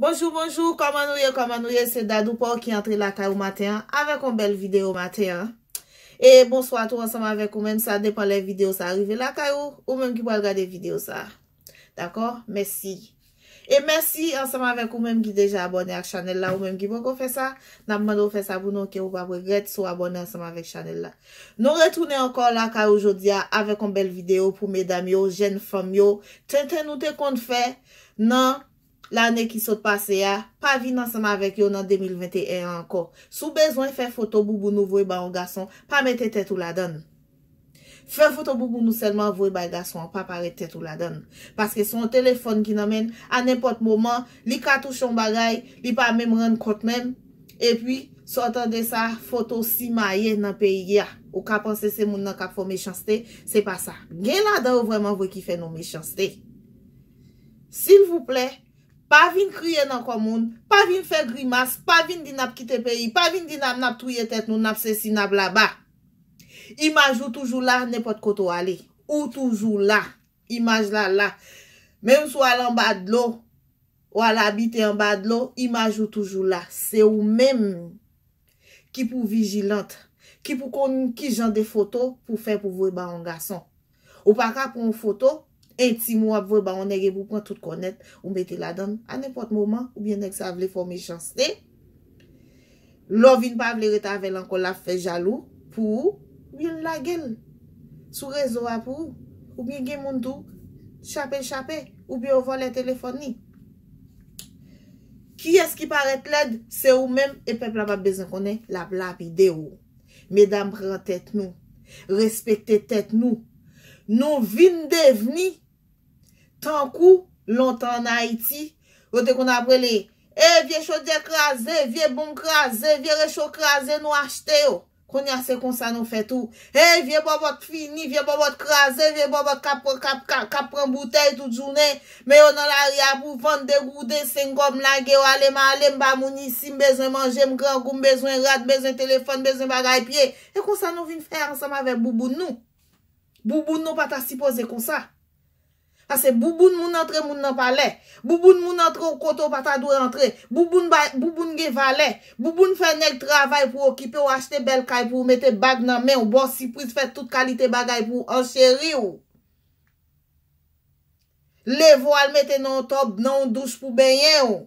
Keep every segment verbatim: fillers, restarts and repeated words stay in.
Bonjou, bonjou, kòman nou ye, kòman nou ye? Se Dadou pa w ki antre lakay ou maten an avèk yon bèl videyo maten an. E bonswa tou ansanm avèk ou menm, sa depann lè videyo sa rive lakay ou, ou menm ki pral gade videyo sa. Dakò? Mèsi. E mèsi ansanm avèk ou menm ki deja abòne ak chanèl la, ou menm ki poko fè sa, n ap mande w fè sa pou nou, ke ou p ap regrèt si w abòne ansanm avèk chanèl la. Nou retounen ankò lakay ou jodi a avèk yon bèl videyo pou medam yo, jèn fanm yo, tenten nou te konn fè nan lane ki sot pase a, pa vin ansanm avèk yo nan de mil venteyen an ankò. Si w bezwen fè foto bouboun ou voye ba yon gason, pa mete tèt ou ladan l. Fè foto bouboun ou sèlman voye bay gason an, pa parèt tèt ou ladan l. Paske se yon telefòn ki nan men l, a nenpòt moman, li ka touche yon bagay, li pa menm rann kont menm. Epi, sa w tande sa, foto simaye nan peyi a. Ou ka panse se moun nan k ap fè w mechanste, se pa sa. Gen ladan yo vrèman vre ki fè nou mechanste. Silvouplè, pa vin kriye nan kò moun, pa vin fè grimas, pa vin di n ap kite peyi, pa vin di n ap, n ap touye tèt nou, n ap sesi, n ap laba. Imaj ou toujou la, nenpòt kote w ale. Ou toujou la. Imaj la la. Menm si w al anba dlo, w al abite anba dlo, imaj ou toujou la. Se ou menm ki pou vijilant, ki pou konn ki jan de foto pou fè pou voye ba yon gason. Ou pa ka pran yon foto entim ou ap voye ba yon nèg epi ou pran tout kò nèt, ou mete ladan l a nenpòt moman, oubyen nèg sa vle fè w mechanste. Lè w vin pa vle ret avè l ankò, l ap fè jalou pou ou, oubyen l lage l sou rezo a pou ou, oubyen gen moun tou chape l chape, oubyen yo vòlè telefòn li. Kiyès ki parèt lèd? Se ou menm, e pèp la p ap bezwen konnen, l ap lapide w. Medam, pran tèt nou. Respekte tèt nou. Nou vin devni tankou lontan ann Ayiti, yo te konn ap rele, e vye chodyè kraze, vye bonm kraze, vye recho kraze, nou achte yo. Kounye a se konsa nou fè tou. Hey, vye bòbòt fini, vye bòbòt kraze, vye bòbòt k ap, k ap, k ap, k ap pran boutèy tout jounen. Men yo nan lari a pou vann, de gouden, senk kòb, m lage yo ale, m ale, m pa moun isi, m bezwen manje, m grangou, m bezwen rad, m bezwen telefòn, m bezwen bagay pye. E konsa nou vin fè ansanm avèk bouboun nou. Bouboun nou pa ta sipoze konsa. Paske bouboun moun antre moun nan palè. Bouboun moun antre w kote w pa ta dwe antre. Bouboun bay, bouboun gen valè. Bouboun fè nèg travay pou okipe w, achte bèl kay pou w, mete bag nan men w, ba w sipriz, fè tout kalite bagay pou w, ancheri w. Leve w al mete nan yon tòb, nan yon douch pou benyen w.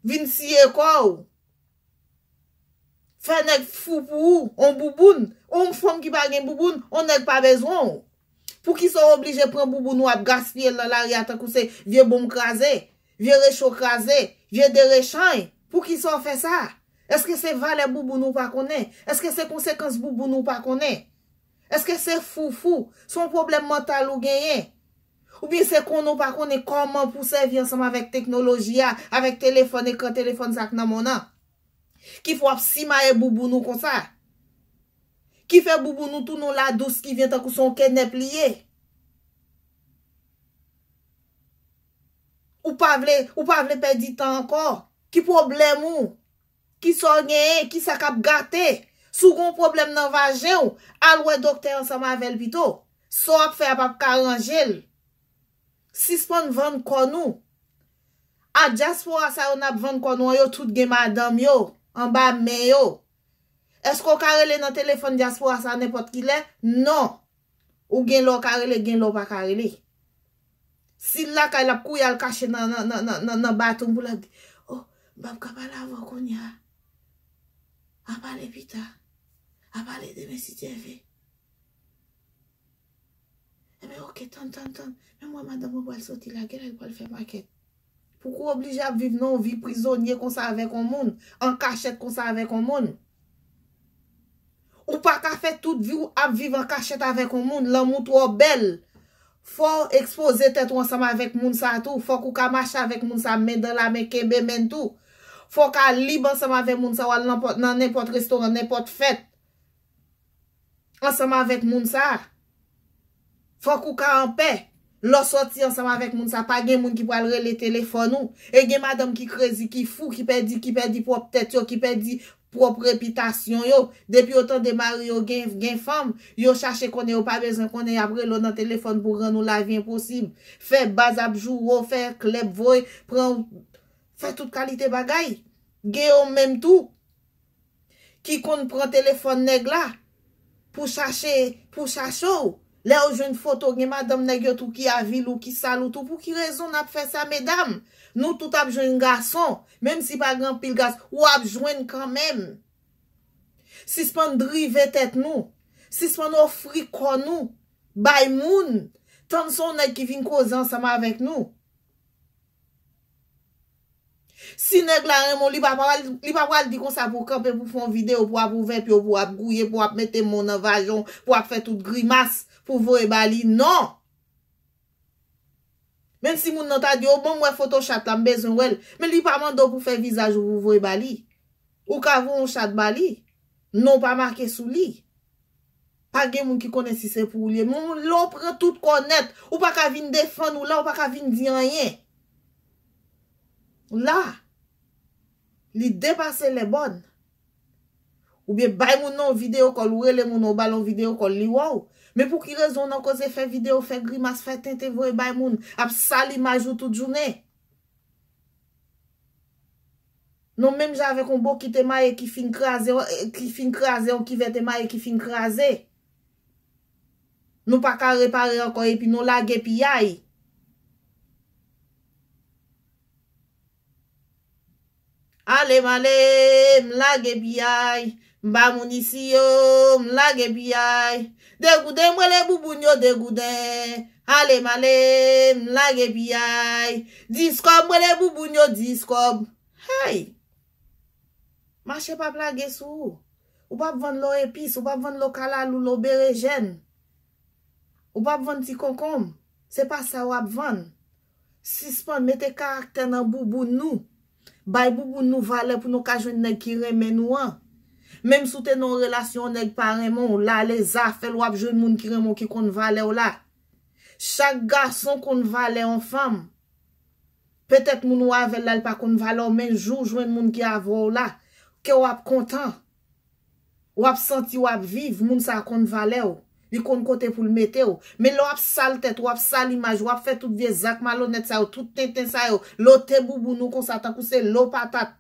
Vin siye kò w. Fè nèg fou pou ou, on bouboun, on fanm ki pa gen bouboun, on nèg pa bezwen w. Poukisa w oblije pran bouboun ou ap gaspiye l nan lari a tankou se vye bonm kraze, vye recho kraze, vye derechany? Poukisa w fè sa? Èske se valè bouboun ou pa konnen? Èske se konsekans bouboun ou pa konnen? Èske se foufou? Se yon pwoblèm mantal ou genyen? Oubyen se konnen w pa konnen kòman pou sèvi ansanm avèk teknoloji a, avèk telefòn, ekran telefòn sa k nan men w nan? Ki fè w ap simaye bouboun ou konsa? Ki fè bouboun ou tounen yon ladous ki vyen tankou se yon kenèp li ye? Ou pa vle, ou pa vle pèdi tan ankò? Ki pwoblèm ou? Kisa w genyen? Kisa k ap gate? Si w gen yon pwoblèm nan vajen w, al wè doktè ansanm avè l pito. Sa w ap fè a p ap ka ranje l. Sispann vann kò nou. A dyaspora sa yo n ap vann kò nou an, yo tout gen madanm yo anba men yo. Èske w ka rele nan telefòn dyaspora sa nenpòt ki lè? Non. Ou gen lè w ka rele, gen lè w pa ka rele. Si l lakay, l ap kouri al kache nan, nan, nan, nan, nan, nan baton pou l ap di, oh, m p ap ka pale avè w kounye a. A pale pita. A pale demen si Dye vle. Ebyen, oke, tann, tann, tann. Men m wè madanm mwen pral soti la, genlè l pral fè makèt. Pouki w oblije ap viv nan yon vi prizonye konsa avèk yon moun, an kachèt konsa avèk yon moun? Ou pa ka fè tout vi w ap viv an kachèt avèk yon moun, lanmou twò bèl. Fò w ekspoze tèt ou ansanm avèk moun sa a tou. Fòk ou ka mache avèk moun sa a men dan la men, kenbe men n tou. Fò w ka lib ansanm avèk moun sa a, w al nan pòt, nan nenpòt restoran, nenpòt fèt ansanm avèk moun sa a. Fòk ou ka anpè. Lè w sòti ansanm avèk moun sa a, pa gen moun ki pral rele telefòn ou. E gen madanm ki krezi, ki fou, ki pèdi, ki pèdi pwòp tèt yo, ki pèdi pwòp repitasyon yo. Depi yo tande mari yo gen, gen fanm, yo chache konnen, yo pa bezwen konnen, y ap rele w nan telefòn pou rann ou lavi enposib. Fè baz ap joure w, fè klèb voye, pran w, Fè tout kalite bagay. Gen yo menm tou ki konn pran telefòn nèg la pou chache, pou chache w. Lè yo jwenn foto, gen madanm nèg yo tou ki avil ou, ki sal ou tou. Pou ki rezon n ap fè sa, medam? Nou tout ap jwenn gason. Menm si pa gen anpil gason, w ap jwenn kanmenm. Sispann drive tèt nou. Sispann ofri kò nou bay moun. Tann se yon nèg ki vin koze ansanm avèk nou. Si nèg la renmen w, li pa pral, li pa pral di konsa pou w kanpe, pou w fè yon videyo, pou w ap ouvè pye w, pou w ap gouye, pou w ap mete men w nan vajen w, pou w ap fè tout grimas, pou w voye ba li. Non! Menm si moun nan ta di, "O, ban m wè foto chat la, m bezwen wè l." Men li pa mande w pou fè vizaj ou pou voye ba li. Ou ka voye yon chat ba li. Non w pa make sou li. Pa gen moun ki konnen si se pou ou li ye. Men lè w pran tout kò nèt, ou pa ka vin defann ou la, ou pa ka vin di anyen. La, li depase lèbòn. Oubyen bay moun nan yon videyo kòl, ou rele moun nan, ou ba l yon videyo kòl, li wè w. Men pou ki rezon w nan koze fè videyo, fè grimas, fè tenten voye bay moun, ap sal imaj ou tout jounen? Non, menm jan avèk yon bokit emaye ki fin kraze, ki fin kraze, yon kivèt emaye ki fin kraze. Nou pa ka repare ankò epi nou lage piyay. Ale m ale, m lage piyay. M ba moun isi yo, m lage piyay. Degouden, m rele bouboun yo degouden. Ale m ale, m lage piyay. Dis kòb, m rele bouboun yo dis kòb. Hey! Mache p ap lage sou ou. Ou p ap vann lo epis, ou p ap vann lo kalalou, lo berejèn. Ou p ap vann ti konkonm. Se pa sa w ap vann. Sispann mete karaktè nan bouboun nou. Bay bouboun nou valè pou nou ka jwenn nèg ki renmen nou an. Menm si w te nan yon relasyon, yon nèg pa renmen w, l ale zafè l, w ap jwenn moun ki renmen w, ki konn valè w la. Chak gason konn valè yon fanm. Petèt moun ou avè l la, l pa konn valè w, men jou w jwenn moun ki avè w la, kè w ap kontan. W ap santi w ap viv, moun sa a konn valè w. Li konn kote pou l mete w. Men lè w ap sal tèt, w ap sal imaj, w ap fè tout vye zak malonèt sa yo, tout tenten sa yo, lote bouboun ou konsa tankou se lo patat,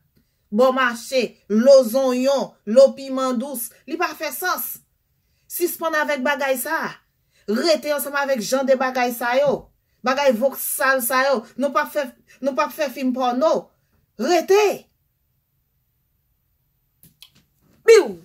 bò mache, lo zonyon, lo piman dous, li pa fè sans. Sispann avèk bagay sa. Rete ansanm avèk jan de bagay sa yo. Bagay vòk sal sa yo. Nou p ap fè, nou p ap fè fim pòno. Rete. Biw!